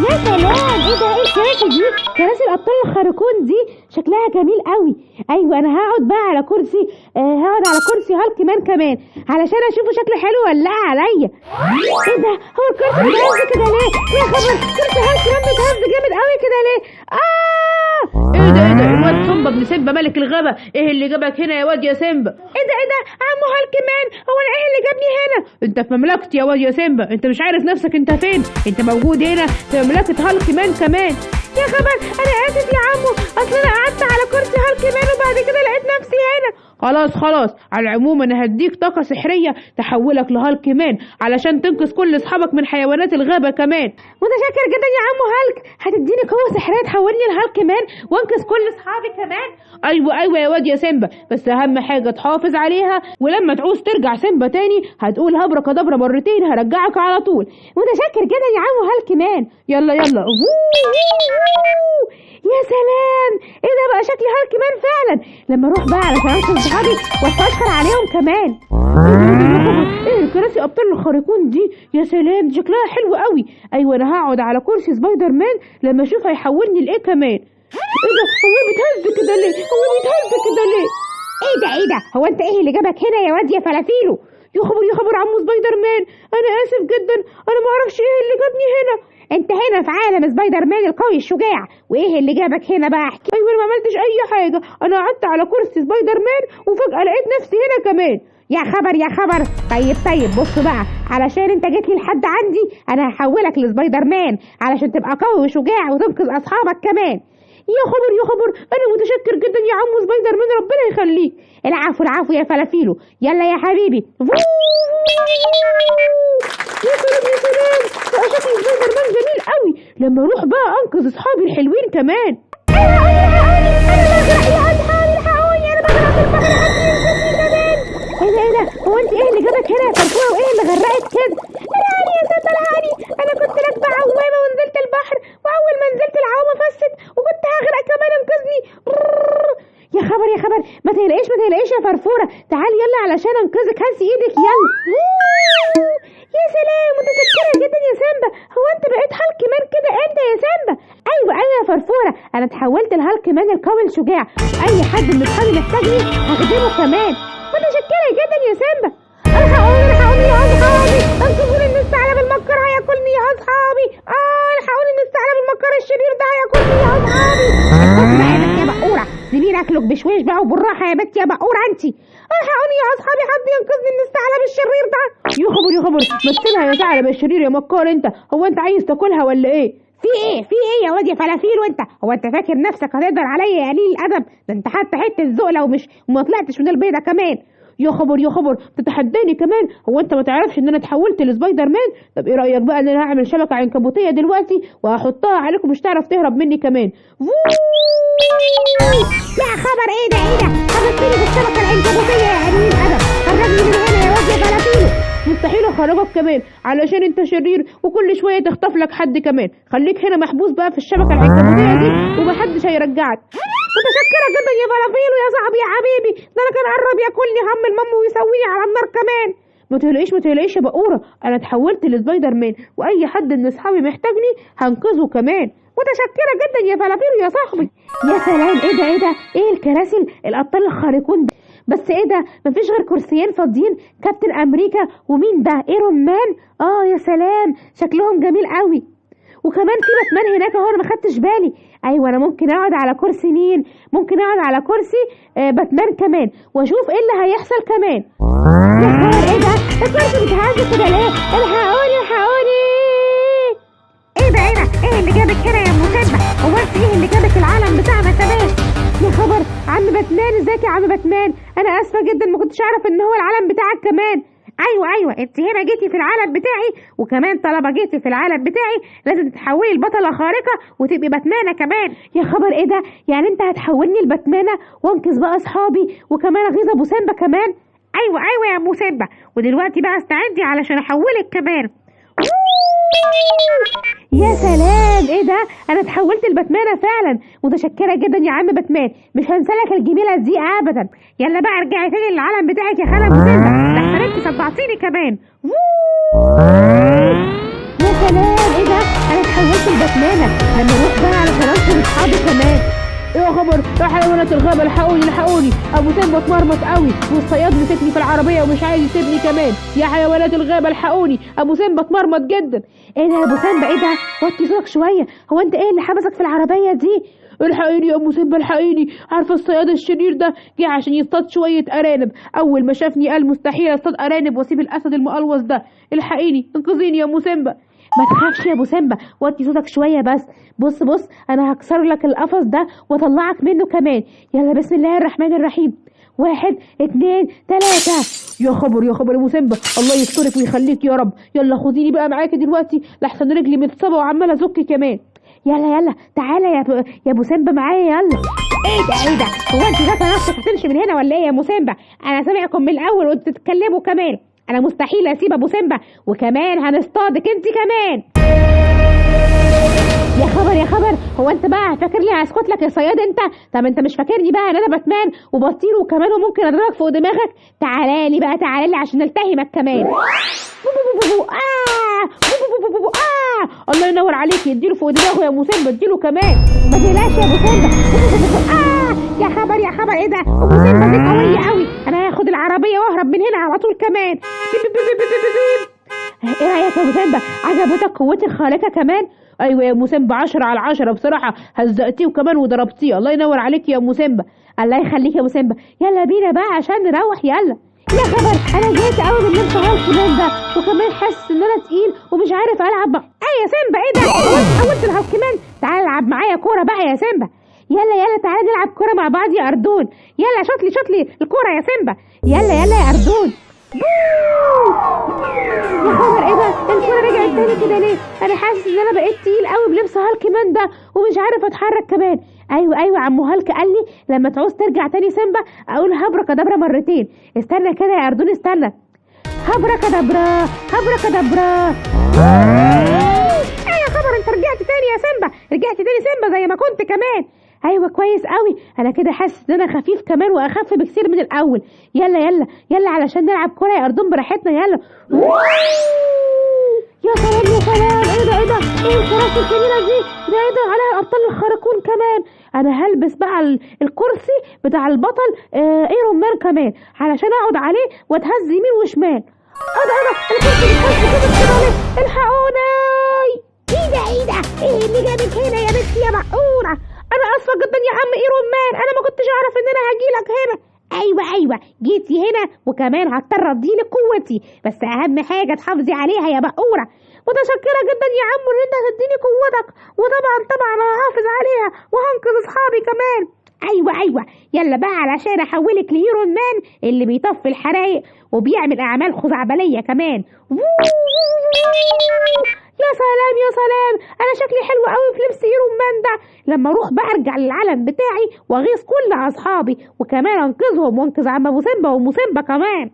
يا سلام، ايه ده؟ ايه الكراسي دي؟ كراسي الابطال الخارقون دي شكلها جميل قوي. ايوه انا هقعد بقى على كرسي، هقعد على كرسي هالك مان كمان علشان اشوفه شكله حلو ولا لا عليا. ايه ده؟ هو الكرسي بيتهز كده ليه؟ يا خبر، كرسي هالك مان بيتهز جامد قوي كده ليه؟ ايه ده؟ ايه ده؟ الواد سيمبا ابن سيمبا ملك الغابة، ايه اللي جابك هنا يا واد يا سيمبا؟ ايه ده؟ ايه ده؟ عمو هالك مان، هو انا ايه اللي جابني هنا؟ انت في مملكتي يا واد يا سيمبا، انت مش عارف نفسك انت فين؟ انت موجود هنا في مملكة هالك مان كمان. يا خبر، انا اسف يا عمو، اصل انا قعدت على كرسي هالك مان وبعد كده لقيت نفسي هنا. خلاص خلاص، على العموم انا هديك طاقة سحرية تحولك لهالك مان علشان تنقذ كل اصحابك من حيوانات الغابة كمان. متشكر جدا يا عمو هالك، هتديني قوة سحرية تحولني لهالك مان وانقذ كل اصحابي كمان؟ ايوه ايوه يا واد يا سيمبا، بس اهم حاجة تحافظ عليها، ولما تعوز ترجع سيمبا تاني هتقول هبرة كدبرة مرتين هرجعك على طول. متشكر جدا يا عمو هالك مان. يلا يلا. يا سلام، ايه ده بقى؟ شكلي هالك مان فعلا. لما اروح بقى علشان انقذ صحابي واتفشخر عليهم كمان. ايه الكراسي ابطال الخارقون دي؟ يا سلام، دي شكلها حلو قوي. ايوه انا هقعد على كرسي سبايدر مان لما اشوف هيحولني لايه كمان. ايه ده؟ هو بيتهز كده ليه؟ هو بيتهز كده ليه؟ ايه ده؟ ايه ده؟ هو انت ايه اللي جابك هنا يا واد يا فلافيلو؟ يا خبر يا خبر، عمو سبايدر مان، انا اسف جدا، انا ما اعرفش ايه اللي جابني هنا. انت هنا في عالم سبايدر مان القوي الشجاع، وايه اللي جابك هنا بقى؟ احكي. ايوه انا ما عملتش اي حاجة، انا قعدت على كرسي سبايدر مان وفجاة لقيت نفسي هنا كمان. يا خبر يا خبر. طيب طيب، بص بقى، علشان انت جيت لي لحد عندي انا هحولك لسبايدر مان علشان تبقى قوي وشجاع وتنقذ اصحابك كمان. يا خبر يا خبر، انا متشكر جدا يا عمو سبايدر مان، ربنا يخليك. العفو العفو يا فلافيلو، يلا يا حبيبي. يا سلام يا سلام، بقى شكل سبايدر مان جميل قوي. لما اروح بقى انقذ اصحابي الحلوين كمان. انا بغرق يا اصحابي، الحقوني، انا بغرق في البحر، حد ينقذني كمان. ايه ده؟ ايه ده؟ هو انت ايه اللي جابك هنا يا فرفوره؟ وايه اللي غرقك كده؟ الحقني يا سيمبا الحقني، انا كنت راكبه عوامه ونزلت البحر، واول ما نزلت العوامه فست وكنت هغرق كمان، انقذني. يا خبر يا خبر، ما تقلقيش ما تقلقيش يا فرفوره، تعالي يلا علشان انقذك، هاتي ايدك يلا. يا سلام، متشكره جدا يا سيمبا. هو انت بقيت هالك مان كده امتى يا سيمبا؟ ايوه ايوه يا فرفوره، انا اتحولت لهالك مان القوي الشجاع، اي حد من اصحابي محتاجني هخدمه كمان. متشكره جدا يا سيمبا. الحقوني الحقوني يا اصحابي، انقذوني من الثعلب المكار هياكلني يا اصحابي. الحقوني من الثعلب المكار الشرير ده هياكلني يا اصحابي. اسكتي بقى يا بنت يا بقوره، سيبيني اكلك بشويش بقى وبالراحه يا بنت يا بقوره انتي. الحقوني يا اصحابي، حد ينقذني من الثعلب الشرير ده. يا خبر يا خبر، ما تسيبها يا ثعلب الشرير يا مكار انت، هو انت عايز تاكلها ولا ايه؟ في ايه؟ في ايه يا واد يا فلافيل؟ وانت هو انت فاكر نفسك هتقدر عليا يا قليل الادب؟ ده انت حتى حتة ذوق لو مش وما طلعتش من البيضة كمان. يا خبر يا خبر، تتحداني كمان؟ هو انت ما تعرفش ان انا اتحولت لسبايدر مان؟ طب ايه رايك بقى ان انا هعمل شبكة عنكبوتيه دلوقتي وهحطها عليكم، مش تعرف تهرب مني كمان. يا خبر، ايه ده؟ ايه ده؟ خرجتني بالشبكه العنكبوتية يا قليل الادب، خرجني من هنا يا واد يا فلافيلو. مستحيل اخرجك كمان علشان انت شرير وكل شوية تخطف لك حد كمان. خليك هنا محبوس بقى في الشبكة العنكبوتية دي ومحدش هيرجعك. متشكره جدا يا فلافيلو يا صاحبي يا حبيبي، ده انا كان قرب ياكلني هم المم ويسويني على النار كمان. ما تقلقيش ما تقلقيش يا بقوره، انا اتحولت لسبايدر مان واي حد من اصحابي محتاجني هنقذه كمان. متشكره جدا يا فلافيلو يا صاحبي. يا سلام، ايه ده؟ ايه ده؟ ايه الكراسي الابطال الخارقون دي؟ بس ايه ده؟ مفيش غير كرسيين فاضيين، كابتن امريكا ومين ده؟ ايرون مان. يا سلام، شكلهم جميل قوي. وكمان في باتمان هناك اهو، انا ما خدتش بالي. ايوه انا ممكن اقعد على كرسي مين؟ ممكن اقعد على كرسي باتمان كمان واشوف ايه اللي هيحصل كمان. يا خبر، ايه ده؟ الكرسي بيتهز كده ليه؟ الحقوني الحقوني. ايه ده؟ ايه ده؟ ايه اللي جابك هنا يا ام سيمبا؟ هو انت ايه اللي جابك العالم بتاعنا كمان؟ يا خبر، عم باتمان، ازيك يا عم باتمان؟ انا اسفه جدا، ما كنتش اعرف ان هو العالم بتاعك كمان. ايوه ايوه، انت هنا جيتي في العالم بتاعي، وكمان طالما جيتي في العالم بتاعي لازم تتحولي لبطله خارقة وتبقي باتمانه كمان. يا خبر، ايه ده؟ يعني انت هتحولني لباتمانه وانقذ بقى اصحابي وكمان اغيظ ابو سيمبا كمان؟ ايوه ايوه يا ابو سيمبا، ودلوقتي بقى استعدي علشان احولك كمان. يا سلام، ايه ده؟ انا اتحولت لباتمانه فعلا. متشكره جدا يا عم باتمان، مش هنسالك الجميلة دي ابدا. يلا بقى ارجعي تاني للعالم بتاعك يا خاله ابو سيمبا، ده احنا انت صدعتيني كمان. يا سلام، ايه ده؟ انا اتحولت لباتمان. باتمانه، لما اروح بقى علشان انقذ اصحابي كمان. يا خبر يا حيوانات الغابة، الحقوني الحقوني، ابو سيمبا اتمرمط قوي والصياد مسكني في العربية ومش عايز يسيبني كمان. يا حيوانات الغابة الحقوني، ابو سيمبا اتمرمط جدا. ايه ده يا ابو سيمبا؟ ايه ده؟ وطي صوتك شوية، هو انت ايه اللي حبسك في العربية دي؟ الحقيني يا ام سيمبا الحقيني، عارفه الصياد الشرير ده جه عشان يصطاد شوية ارانب، اول ما شافني قال مستحيل اصطاد ارانب واسيب الاسد المقلوص ده. الحقيني انقذيني يا ام سيمبا. ما تخافش يا ابو سيمبا، وطي صوتك شوية بس. بص بص، انا هكسر لك القفص ده واطلعك منه كمان. يلا بسم الله الرحمن الرحيم، 1 2 3. يا خبر يا خبر يا ابو سيمبا، الله يسترك ويخليك يا رب. يلا خديني بقى معاكي دلوقتي لحسن رجلي متصابه وعماله ازك كمان. يلا يلا تعالى يا ابو سيمبا معايا يلا. ايه ده ايه ده؟ هو انت فاكره نفسك هتمشي من هنا ولا ايه يا ابو سيمبا؟ انا سامعكم من الاول وانتوا بتتكلموا كمان. انا مستحيل اسيب ابو سيمبا، وكمان هنصطادك انت كمان. يا خبر يا خبر، هو انت بقى فاكرني هسكت لك يا صياد انت؟ طب انت مش فاكرني بقى ان انا باتمان وبطير وكمان وممكن اضربك فوق دماغك؟ تعالى لي بقى، تعالى لي عشان التهمك كمان. الله ينور عليك، اديله فوق دماغه يا ابو سيمبا، اديله كمان. ما تقلقش يا ابو سيمبا. يا خبر يا خبر، ايه ده؟ ابو سيمبا دي قوية قوي، انا هاخد العربية واهرب من هنا على طول كمان. ايه رايك يا ابو سيمبا؟ عجبتك قوتي الخارقة كمان؟ ايوه يا ام سيمبا، 10 على 10 بصراحة، هزقتيه وكمان وضربتيه. الله ينور عليك يا ام سيمبا. الله يخليك يا ابو سيمبا. يلا بينا بقى عشان نروح. يلا. يا خبر، انا زهقت قوي من لبس هالك مان ده، وكمان حاسس ان انا تقيل ومش عارف العب بقى. ايه يا سيمبا ايه ده؟ حولت الهالك مان؟ تعالى العب معايا كورة بقى يا سيمبا. يلا يلا تعالى نلعب كورة مع بعض يا اردون. يلا شوطلي شوطلي الكورة يا سيمبا. يلا يلا يا اردون. يا خبر ايه ده؟ الكورة رجعت تاني كده ليه؟ انا حاسس ان انا بقيت تقيل قوي بلبس هالك مان ده ومش عارف اتحرك كمان. ايوه ايوه، عمو هالك قال لي لما تعوز ترجع تاني سيمبا اقول هبركدبرا مرتين. استنى كده يا اردون استنى. هبركدبرا هبركدبرا. ايه يا خبر، انت رجعت تاني يا سيمبا، رجعت تاني سيمبا زي ما كنت كمان. ايوه كويس قوي، انا كده حاسس ان انا خفيف كمان واخف بكثير من الاول. يلا يلا يلا علشان نلعب كورة يا اردون براحتنا. يلا. يا سلام يا سلام، ايه ده ايه ده؟ ايه الكراسي الجميلة دي؟ ده ايه ده؟ عليها الابطال الخارقون كمان. انا هلبس بقى الكرسي بتاع البطل ايرون مان كمان علشان اقعد عليه واتهز يمين وشمال. ايه ده ايه ده؟ الكرسي بيتهز كده كده ليه؟ الحقوني! ايه ده ايه ده؟ ايه اللي جابك هنا يا بنتي يا بقوره؟ انا اسفه جدا يا عم ايرون مان، انا ما كنتش اعرف ان انا هجيلك هنا. ايوه ايوه جيتي هنا، وكمان هضطر اديلك قوتي، بس اهم حاجة تحافظي عليها يا بقوره. متشكره جدا يا عم ان انت هتديني قوتك، وطبعا طبعا هحافظ عليها وهنقذ اصحابي كمان. ايوه ايوه يلا بقى علشان احولك لايرون مان اللي بيطفي الحرايق وبيعمل اعمال خزعبليه كمان. يا سلام يا سلام، انا شكلي حلو قوي في لبس ايرون مان ده. لما اروح بقى ارجع للعالم بتاعي واغيظ كل اصحابي، وكمان انقذهم وانقذ عم ابو سيمبا وام سيمبا كمان.